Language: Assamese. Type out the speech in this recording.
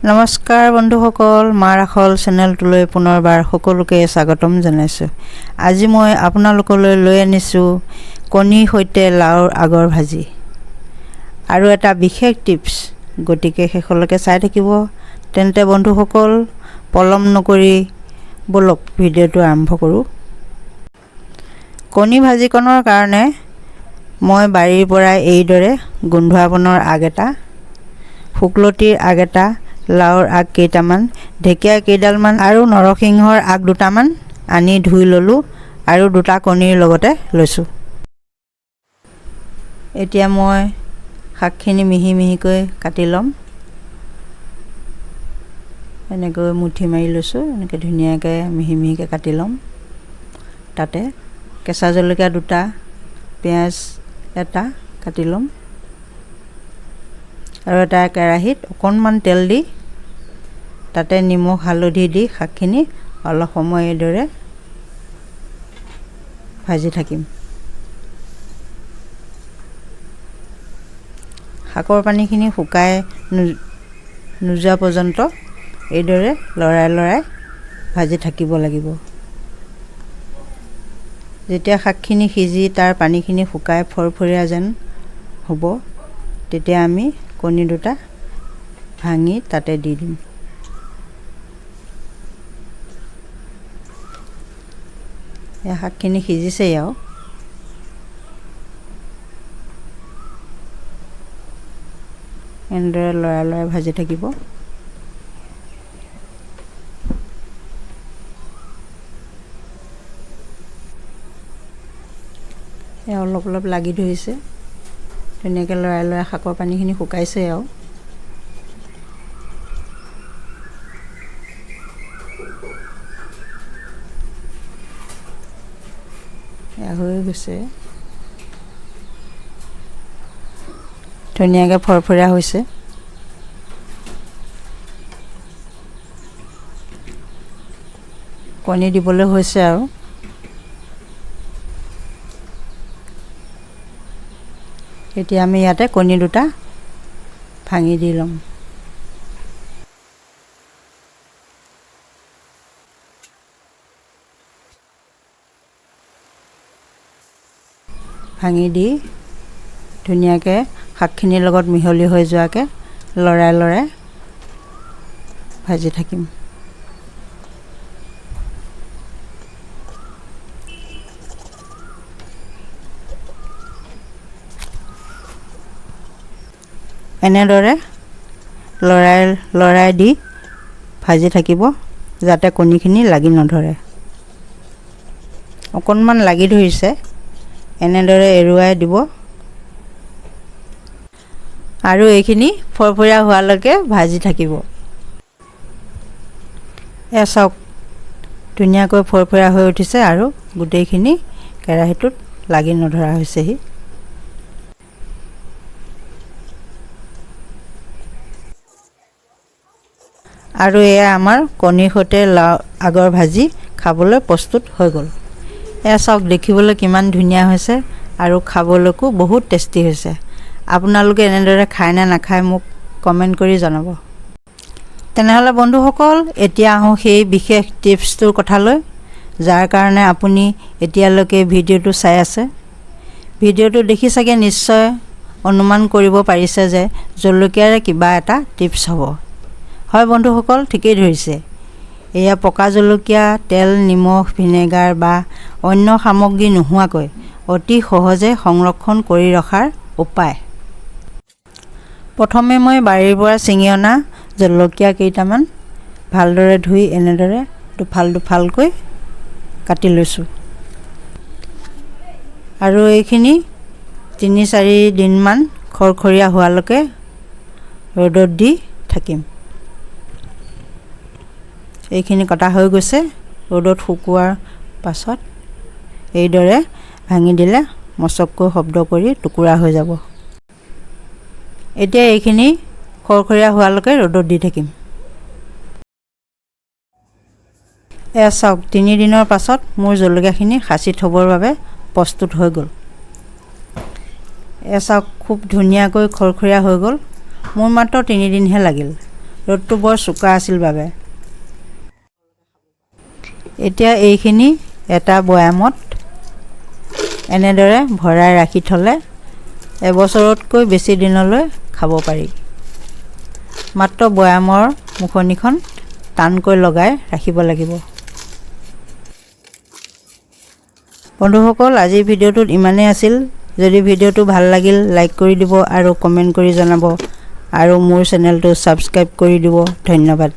নমস্কাৰ বন্ধুসকল, মাৰ আখল চেনেলটোলৈ পুনৰবাৰ সকলোকে স্বাগতম জনাইছোঁ। আজি মই আপোনালোকলৈ লৈ আনিছোঁ কণীৰ সৈতে লাওৰ আগৰ ভাজি আৰু এটা বিশেষ টিপছ, গতিকে শেষলৈকে চাই থাকিব। তেন্তে বন্ধুসকল, পলম নকৰি ব'লক ভিডিঅ'টো আৰম্ভ কৰোঁ। কণী ভাজিকণৰ কাৰণে মই বাৰীৰ পৰাই এইদৰে গোন্ধোৱা বনৰ আগ এটা, শুকলতিৰ আগ এটা, লাওৰ আগ কেইটামান, ঢেকীয়া কেইডালমান আৰু নৰসিংহৰ আগ দুটামান আনি ধুই ল'লোঁ আৰু দুটা কণীৰ লগতে লৈছোঁ। এতিয়া মই শাকখিনি মিহি মিহিকৈ কাটি ল'ম। এনেকৈ মুঠি মাৰি লৈছোঁ, এনেকৈ ধুনীয়াকৈ মিহি মিহিকৈ কাটি ল'ম। তাতে কেঁচা জলকীয়া দুটা, পিঁয়াজ এটা কাটি ল'ম আৰু এটা কেৰাহীত অকণমান তেল দি তাতে নিমখ হালধি দি শাকখিনি অলপ সময় এইদৰে ভাজি থাকিম। শাকৰ পানীখিনি শুকাই নোযোৱা পৰ্যন্ত এইদৰে লৰাই লৰাই ভাজি থাকিব লাগিব। যেতিয়া শাকখিনি সিজি তাৰ পানীখিনি শুকাই ফৰফৰীয়া যেন হ'ব, তেতিয়া আমি কণী দুটা ভাঙি তাতে দি দিম। এই শাকখিনি সিজিছেই আৰু। এনেদৰে লৰাই লৰাই ভাজি থাকিব। এয়া অলপ অলপ লাগি ধৰিছে। ধুনীয়াকৈ লৰাই লৰাই শাকৰ পানীখিনি শুকাইছে আৰু। এয়া হৈ গৈছে, ধুনীয়াকৈ ফৰফৰীয়া হৈছে। কণী দিবলৈ হৈছে আৰু। এতিয়া আমি ইয়াতে কণী দুটা ভাঙি দি ল'ম। ভাঙি দি ধুনীয়াকৈ শাকখিনিৰ লগত মিহলি হৈ যোৱাকৈ লৰাই লৰাই ভাজি থাকিম। এনেদৰে লৰাই লৰাই দি ভাজি থাকিব, যাতে কণীখিনি লাগি নধৰে। অকণমান লাগি ধৰিছে, এনেদৰে এৰুৱাই দিব আৰু এইখিনি ফৰফৰীয়া হোৱালৈকে ভাজি থাকিব। এয়া চাওক, ধুনীয়াকৈ ফৰফৰীয়া হৈ উঠিছে আৰু গোটেইখিনি কেৰাহীটোত লাগি নধৰা হৈছেহি। আৰু এয়া আমাৰ কণীৰ সৈতে লাও আগৰ ভাজি খাবলৈ প্ৰস্তুত হৈ গ'ল। এয়া চাওক, দেখিবলৈ কিমান ধুনীয়া হৈছে আৰু খাবলৈকো বহুত টেষ্টি হৈছে। আপোনালোকে এনেদৰে খায় নে নাখায় মোক কমেণ্ট কৰি জনাব। তেনেহ'লে বন্ধুসকল, এতিয়া আহোঁ সেই বিশেষ টিপছটোৰ কথালৈ, যাৰ কাৰণে আপুনি এতিয়ালৈকে ভিডিঅ'টো চাই আছে। ভিডিঅ'টো দেখি চাগে নিশ্চয় অনুমান কৰিব পাৰিছে যে জলকীয়াৰে কিবা এটা টিপছ হ'ব। হয় বন্ধুসকল, ঠিকেই ধৰিছে। এয়া পকা জলকীয়া, তেল, নিমখ, ভিনেগাৰ বা অন্য সামগ্ৰী নোহোৱাকৈ অতি সহজে সংৰক্ষণ কৰি ৰখাৰ উপায়। প্ৰথমে মই বাৰীৰ পৰা ছিঙি অনা জলকীয়া কেইটামান ভালদৰে ধুই এনেদৰে দুফাল দুফালকৈ কাটি লৈছোঁ আৰু এইখিনি 3-4 দিনমান খৰখৰীয়া হোৱালৈকে ৰ'দত দি থাকিম। এইখিনি কটা হৈ গৈছে। ৰ'দত শুকোৱাৰ পাছত এইদৰে ভাঙি দিলে মচককৈ শব্দ কৰি টুকুৰা হৈ যাব। এতিয়া এইখিনি খৰখৰীয়া হোৱালৈকে ৰ'দত দি থাকিম। এয়া চাওক, 3 দিনৰ পাছত মোৰ জলকীয়াখিনি সাঁচি থ'বৰ বাবে প্ৰস্তুত হৈ গ'ল। এয়া চাওক, খুব ধুনীয়াকৈ খৰখৰীয়া হৈ গ'ল। মোৰ মাত্ৰ 3 দিনহে লাগিল। ৰ'দটো বৰ চোকা আছিল বাবে। এতিয়া এইখিনি এটা বৈয়ামত এনেদৰে ভৰাই ৰাখি থ'লে এবছৰতকৈ বেছি দিনলৈ খাব পাৰি। মাত্ৰ বৈয়ামৰ মুখনিখন টানকৈ লগাই ৰাখিব লাগিব। বন্ধুসকল, আজিৰ ভিডিঅ'টোত ইমানেই আছিল। যদি ভিডিঅ'টো ভাল লাগিল, লাইক কৰি দিব আৰু কমেণ্ট কৰি জনাব আৰু মোৰ চেনেলটো ছাবস্ক্ৰাইব কৰি দিব। ধন্যবাদ।